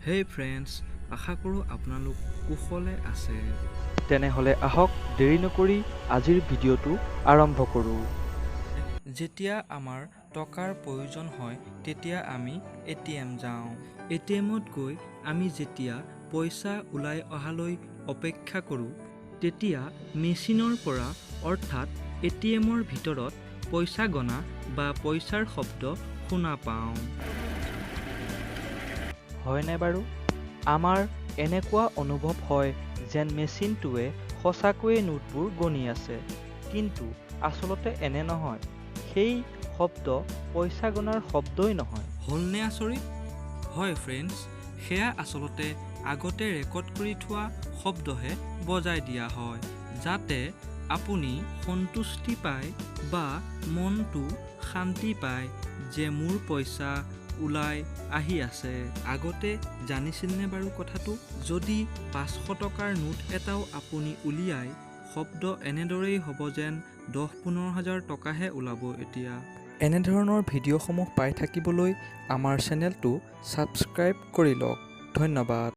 হেই friends, আশা কৰোঁ আপোনালোক কুশলে আছে। তেনেহ'লে আহক, দেৰি নকৰি আজিৰ ভিডিঅ'টো আৰম্ভ কৰোঁ। যেতিয়া আমাৰ টকাৰ প্ৰয়োজন হয়, তেতিয়া আমি এটিএম যাওঁ। এটিএমত গৈ আমি যেতিয়া পইচা ওলাই অহালৈ অপেক্ষা কৰোঁ, তেতিয়া মেচিনৰ পৰা, অৰ্থাৎ এটিএমৰ ভিতৰত পইচা গণা বা পইচাৰ শব্দ শুনা পাওঁ, হয়নে বাৰু? আমাৰ এনেকুৱা অনুভৱ হয় যেন মেচিনটোৱে সঁচাকৈয়ে নোটবোৰ গণি আছে। কিন্তু আচলতে এনে নহয়। সেই শব্দ পইচা গণাৰ শব্দই নহয়। হ'লনে আচৰিত? হয় ফ্ৰেণ্ডছ, সেয়া আচলতে আগতে ৰেকৰ্ড কৰি থোৱা শব্দহে বজাই দিয়া হয়, যাতে আপুনি সন্তুষ্টি পায় বা মনটো শান্তি পায় যে মোৰ পইচা ওলাই আহি আছে। আগতে জানিছিলনে বাৰু কথাটো? যদি 500 টকাৰ নোট এটাও আপুনি উলিয়াই, শব্দ এনেদৰেই হ'ব যেন 10-15 হাজাৰ টকাহে ওলাব এতিয়া। এনেধৰণৰ ভিডিঅ'সমূহ পাই থাকিবলৈ আমাৰ চেনেলটো ছাবস্ক্ৰাইব কৰি লওক। ধন্যবাদ।